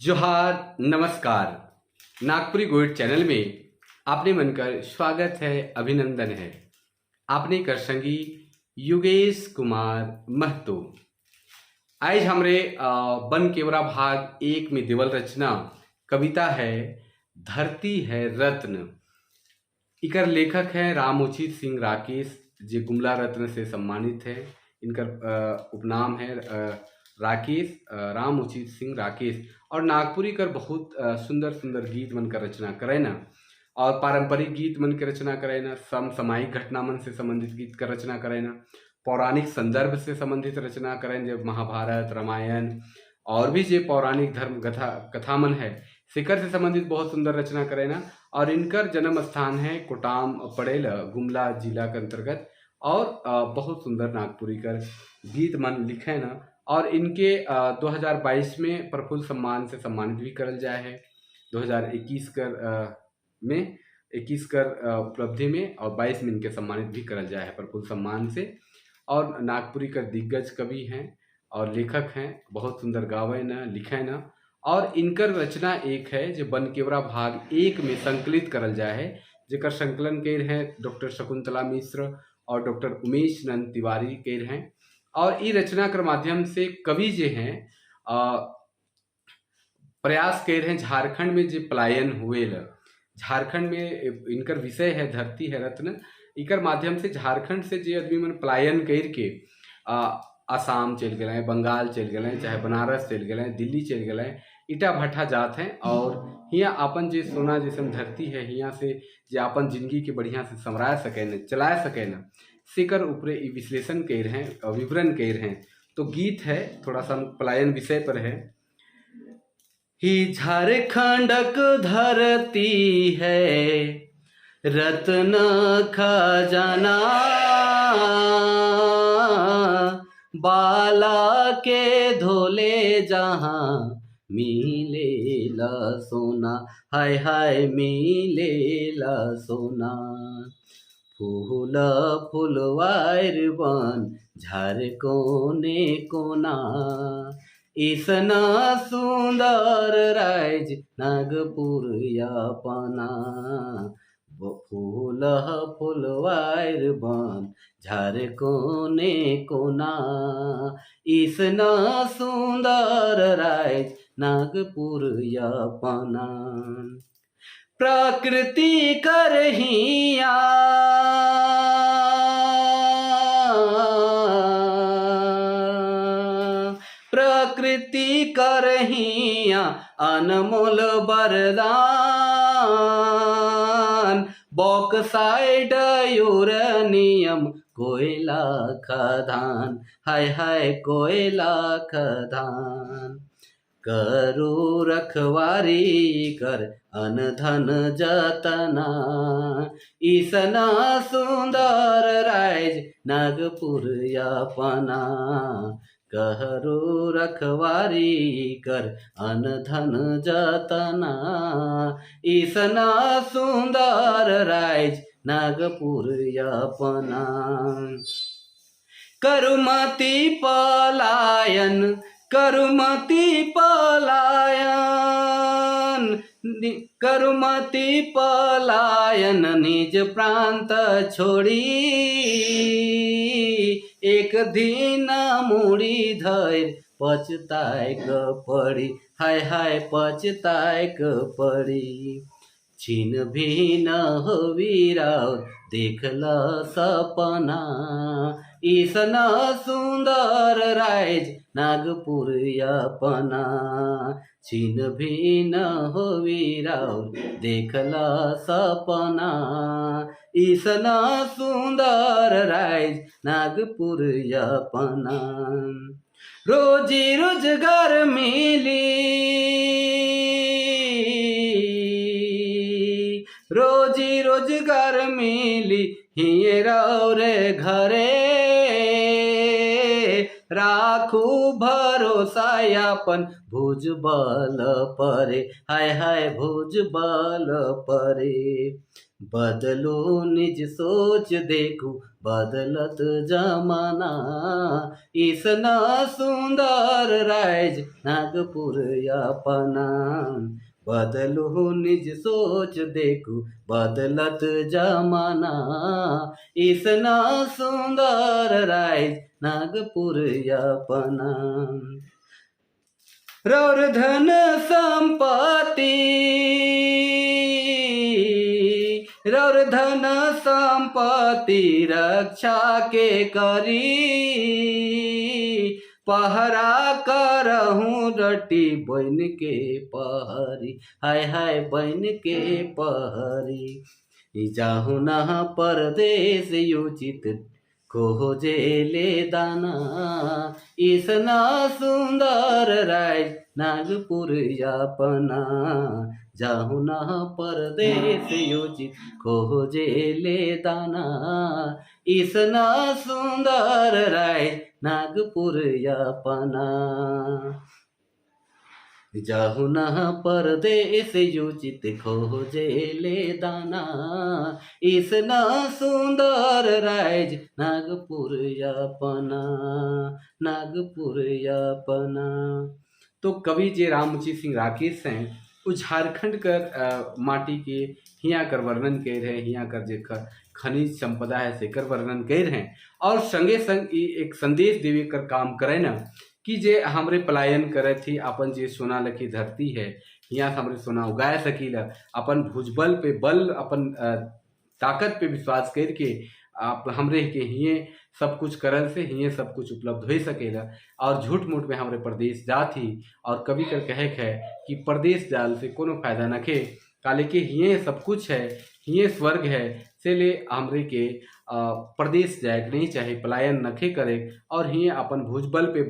जोहार, नमस्कार। नागपुरी गोइड चैनल में आपने मन कर स्वागत है, अभिनंदन है। आपने कर संगी युगेश कुमार महतो। आज हमरे बन केवरा भाग 1 में देवल रचना कविता है धरती है रत्न। इकर लेखक है रामउचित सिंह राकेश, जे गुमला रत्न से सम्मानित है। इनकर उपनाम है राकेश, रामउचित सिंह राकेश। और नागपुरी कर बहुत सुंदर सुंदर गीत मन कर रचना करे ना, और पारंपरिक गीत मन के रचना करे ना, समसामयिक घटना मन से संबंधित गीत कर रचना करे ना, पौराणिक संदर्भ से संबंधित रचना करें, जब महाभारत, रामायण और भी जो पौराणिक धर्म कथा कथा मन है सिकर से संबंधित बहुत सुंदर रचना करे ना। और इनकर जन्म स्थान है कोटाम पड़ेल, गुमला जिला के अंतर्गत। और बहुत सुंदर नागपुरी कर गीत मन लिखे ना। और इनके 2022 में प्रफुल्ल सम्मान से सम्मानित भी करल जाए है, 2021 कर में 21 कर उपलब्धि में, और 22 में इनके सम्मानित भी करल जाए है प्रफुल्ल सम्मान से। और नागपुरी कर दिग्गज कवि हैं और लेखक हैं, बहुत सुंदर गावे न लिखे न। और इनकर रचना एक है जो बनकेवरा भाग 1 में संकलित करल जाए है, जेकर संकलन कर हैं डॉक्टर शकुंतला मिश्र और डॉक्टर उमेश नंद तिवारी कर हैं। और ई रचना के माध्यम से कवि जे हैं प्रयास कर हैं झारखंड में जो पलायन हुए, झारखंड में इनकर विषय है धरती है रत्न। इकर माध्यम से झारखंड से जे आदमी मन पलायन करके आसाम चल गए, बंगाल चल गए, चाहे बनारस चल गए, दिल्ली चल गए, ईटा भट्ठा जात हैं। और हियाँ अपन जे सोना जैसन धरती है, हियाँ से जे अपन जिंदगी के बढ़िया से संवरा सके न, चला सके न, सेकर ऊपरे ई विश्लेषण कर हैं और विवरण कर हैं। तो गीत है थोड़ा सा पलायन विषय पर है। ही झारखंडक धरती है रत्न खजाना, बाला के धोले जहाँ मिलेला सोना, हाय हाय मिलेला सोना। फूल फुलवार बन झार कोने कोना, इसना सुंदर राज नागपुर अपना। फूल फुलवार बन झार कोने कोना, इसना सुंदर राज नागपुर अपना। प्रकृति करहिया, प्रकृति करहिया अनमोल वरदान। बॉक्साइड यूरेनियम कोयला खदान, हाय हाय कोयला खदान। करू रखवारी कर अनधन जतना, इसना सुंदर राज नागपुर अपना। करू रखवारी कर अनधन जतना, इसना सुंदर राज नागपुर अपना। करुमती पलायन, करुमती पलायन, करुमती पलायन निज प्रांत छोड़ी। एक दिन मुड़ी धर पछताए पड़ी, हाय हाय पछताए पड़ी। छिन भिन हो वीराव देखल सपना, इसना सुंदर राज नागपुर अपना। छिन भिन हो वीराव देखल सपना, इसना सुंदर राज नागपुर अपना। रोजी रोजगार मिली, रोजी रोजगार मिली हिये रे घरे। राखू भरोसा हाय अपन भुज बल परे, हाय हाय भुज बल परे। बदलो निज सोच देखू बदलत जमाना, इसना सुंदर राज नागपुर अपना। बदलो निज सोच देखू बदलत जमाना, इसना सुंदर राज नागपुर अपना। रौर धन संपत्ति, रौर धन संपत्ति रक्षा के करी, पहरा करहूँ रटी बन के पहरी, हाय हाय बन के पहरी। जाहु ना परदेश उचित खोजे ले दाना, इसना सुंदर राज नागपुर अपना। जाहु ना परदेश उचित खोजे ले दाना, इसना सुंदर राज नागपुर अपना। जाहु ना परदेश उचित खोजे ले दाना, इसना सुंदर राज नागपुर अपना, नागपुर अपना। तो कवि जे राममुची सिंह राकेश हैं वो झारखंड कर माटी के हिया कर वर्णन कर रहे, हिया कर जे खनिज संपदा है सेकर वर्णन कर रहे हैं और संगे संग एक संदेश देवे कर काम करे ना कि जे हमरे पलायन करे थी अपन जे सोना लखी धरती है यहाँ से हमरे सोना उगाए सकीला, अपन भुजबल पे बल अपन ताकत पे विश्वास करके आप हमरे के हिये सब कुछ करल से हिये सब कुछ उपलब्ध हो सकेला। और झूठ मूठ में हमरे प्रदेश जात ही और कवि कर कहे है कि प्रदेश जाल से कोनो फायदा न खे, काले के हिये सब कुछ है, हिये स्वर्ग है, से ले हमरे के प्रदेश जाए नहीं चाहे, पलायन नखे करे और हिये अपन भुजबल पे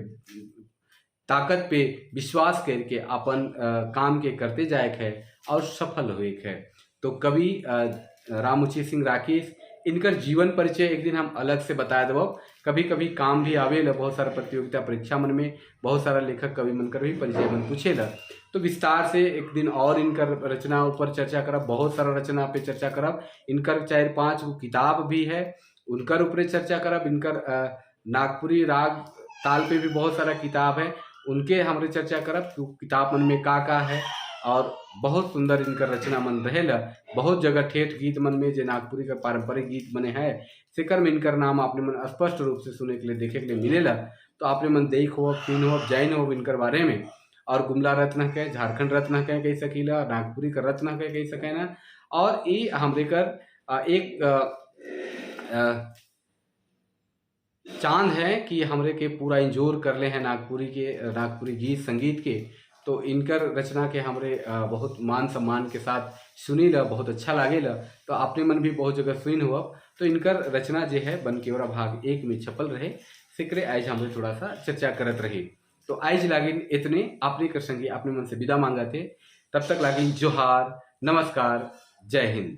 ताकत पे विश्वास करके अपन काम के करते जाए है और सफल हुए है। तो कवि राममुची सिंह राकेश इनकर जीवन परिचय एक दिन हम अलग से बता देब। कभी कभी काम भी आवेला, बहुत सारा प्रतियोगिता परीक्षा मन में बहुत सारा लेखक कवि मन कर भी परिचय मन पूछेला, तो विस्तार से एक दिन और इनकर रचना ऊपर चर्चा करब, बहुत सारा रचना पे चर्चा करब। इनकर 4-5 गो किताब भी है उनकर ऊपर चर्चा करब। इनकर नागपुरी राग ताल पे भी बहुत सारा किताब है उनके हमरे चर्चा करब कि किताब मन में का का है। और बहुत सुंदर इनकर रचना मन रहेला, बहुत जगह ठेठ गीत मन में जो नागपुरी का पारंपरिक गीत बने है सेकर में इनकर नाम आपने मन स्पष्ट रूप से सुने के लिए देखे के लिए मिलेला। तो आपने मन देख हो सुन हो जाइन हो इनकर बारे में। और गुमला रत्न के झारखंड रत्न के कह सकीला, नागपुरी का रत्न के कह सके ना। और ये हमरे कर एक चांद है कि हमरे के पूरा इंजोर कर ले हैं नागपुरी के नागपुरी गीत संगीत के। तो इनकर रचना के हमरे बहुत मान सम्मान के साथ सुनी ला, बहुत अच्छा लागेला। तो आपने मन भी बहुत जगह सुन हुआ। तो इनकर रचना जो है बनकेवरा भाग 1 में छपल रहे, सिकरे आज हमरे थोड़ा सा चर्चा करत रहे। तो आज लागिन इतने, आपने कर संगी अपने मन से विदा मांगा थे। तब तक लागिन जोहार, नमस्कार, जय हिंद।